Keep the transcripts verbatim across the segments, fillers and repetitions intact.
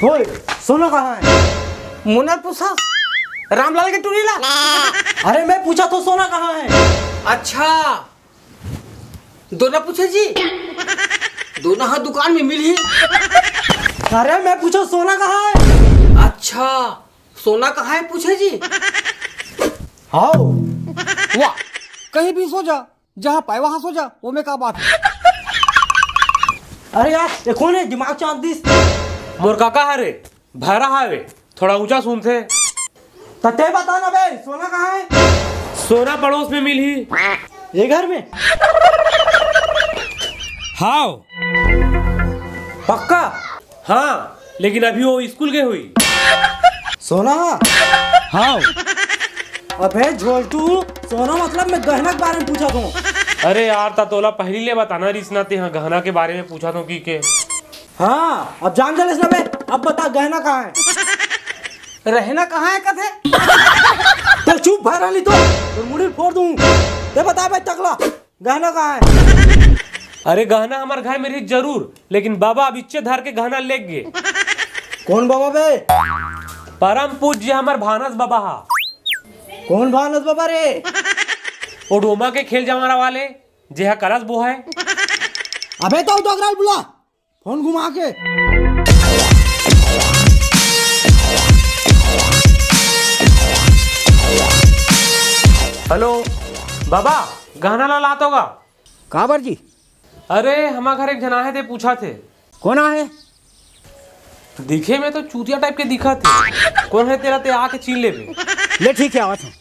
ओए, सोना कहाँ है? मोला पूछा, रामलाल के टूरी ला। अरे मैं पूछा तो सोना कहाँ है? अच्छा, दोना पूछे जी। दोना हा दुकान में मिलही। अरे मैं पूछा सोना कहाँ है? अच्छा, सोना कहाँ है पूछे जी? हाव। वाह, कहीं भी सो जा, जहाँ पाए वहाँ सो जा, वो में का बात है? अरे यार, ये कोन है? दिमाग चाट दिस। मोर काका हरे, भैरा हावे, थोड़ा ऊंचा सुनथे। त ते बता ना बे, सोना कहाँ है? सोना पड़ोस में मिलही। ये घर में? हाव। पक्का? हाँ, लेकिन अभी वो स्कूल गे हुई। सोना? हाँ। अबे झोलटू, सोना मतलब मैं गहना के बारे में पूछा थों। अरे यार, त तोला पहली ले बताना रिसना, ते हाँ गहना के बारे में पूछा थों कि के। हाँ, अब जान जालेस ना बे, अब बता गहना कहाँ है? रहना कहाँ है कथे? ते चुप भैरा ली तो, तो मुड़ी फोड़ दूं। ते बता बे टकला, गहना कहाँ है? अरे गहना हमर घर में रही जरूर, लेकिन बाबा अब इच्चे धर के गहना लेग गे। कोन बाबा बे? परम पूज्य हमर भानस बाबा हा। कोन भानस बाबा रे? ओ डोमा के खेल जमारा वाले, जे हा कलश बोहाय। अबे तो डोकरा ल बुला, फोन घुमा के। हेलो बाबा, गहना ला लात होगा? काबर जी? अरे, हमा घर एक झन आहे, ते पूछा थे। कोन आहे? दिखे में तो चूतिया टाइप के दिखा थे। कोन है तेरा, ते आके छीन लेबे। ले ठीक है, आवत हूँ।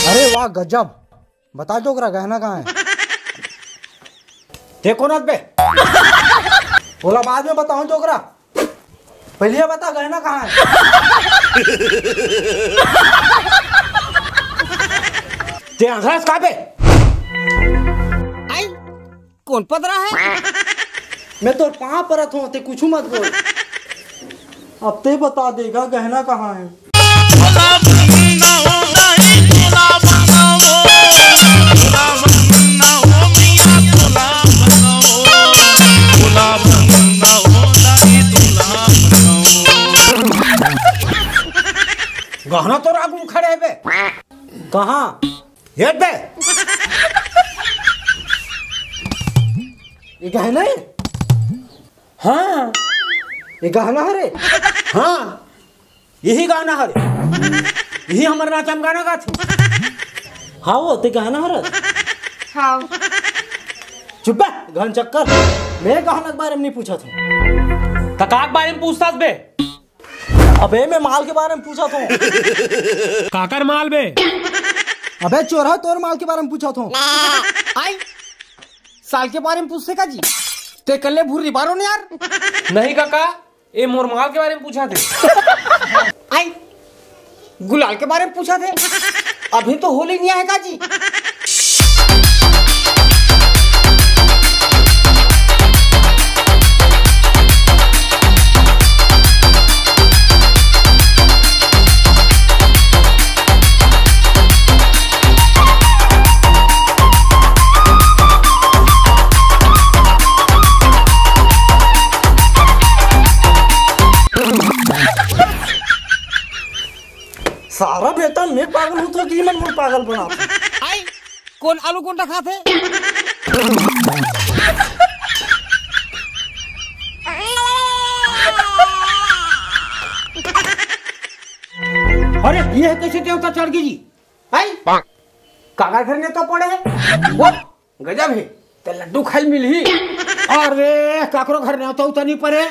अरे वाह, गजब। बता डोकरा, गहना कहाँ है? ते कोन आत बे? ओला बाद में बताऊं डोकरा, पहले ये बता गहना कहाँ है? ते हंसरस का बे? आई, कोन पदरा है? मैं तोर पाँव परत हूँ, ते कुछ मत बोल। अब ते बता देगा गहना कहाँ है? गहना तो रागू खड़े बे। कहाँ? हेट बे। ये गहना है? हाँ। ये गहना है रे? हाँ। यही गाना हरे। यही हमर नाचा म गाना गाथे। हाँ वो, ते गाना हरस। हाँ। चुप बे, घन चक्कर। मैं गाना के बारे में नहीं पूछा था। त का के बारे में पूछता बे? अबे मैं माल के बारे में पूछा था। काकर माल बे? अबे चोरा, तोर माल के बारे में पूछा था। आई, साल के बारे में पूछते का जी? ते कल्ले भूरी बारो ने यार। नहीं काका, ए मोर माल के बारे में पूछा थे। आई, गुलाल के बारे में पूछा थे। अभी तो होली नहीं आएगा जी। सारा बेटा मैं पागल हूँ तो कि मन मोर पागल बना। आई, कोन आलू कोन खाथे? अरे ये कैसे देवता चढ़ गई जी? आई, काका घर नेवता पड़े है। वो गजब है, ते लड्डू खाई मिलही। अरे काकरो घर नेवता उता नहीं पड़े।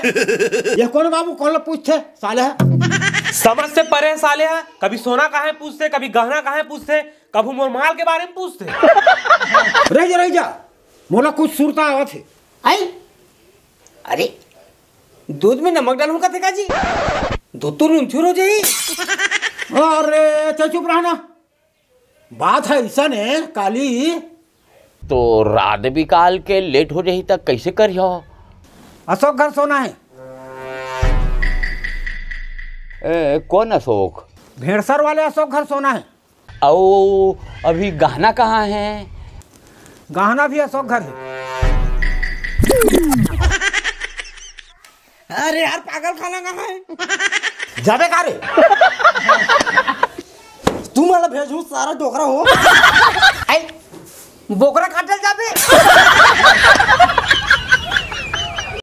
ये कोन बाबू, कोन ला पूछथे साले? समझ से परे साले हा। कभी सोना कहाँ है पूछथे, कभी गहना कहाँ है पूछथे, कभू मोर माल के बारे में पूछथे। रह जा, रह जा, मोला कुछ सुरता आवत है। आई, अरे दूध में नमक डालूं का थे का जी? दूध तो नुनछुर हो जाई। अरे ते चुप रहना, बात है ऐसा ने काली। तो रात बिकाल के लेट हो जाही त कैसे करियो? अशोक घर सोना है। ए, कौन अशोक? भेड़सर वाले अशोक घर सोना है। अउ अभी गहना कहाँ है? गहना भी अशोक घर है। अरे यार, पागल खाना कहाँ है? जाबे का रे? तू मला भेजू सारा डोकरा हो। आई, बोकरा काटल जाबे।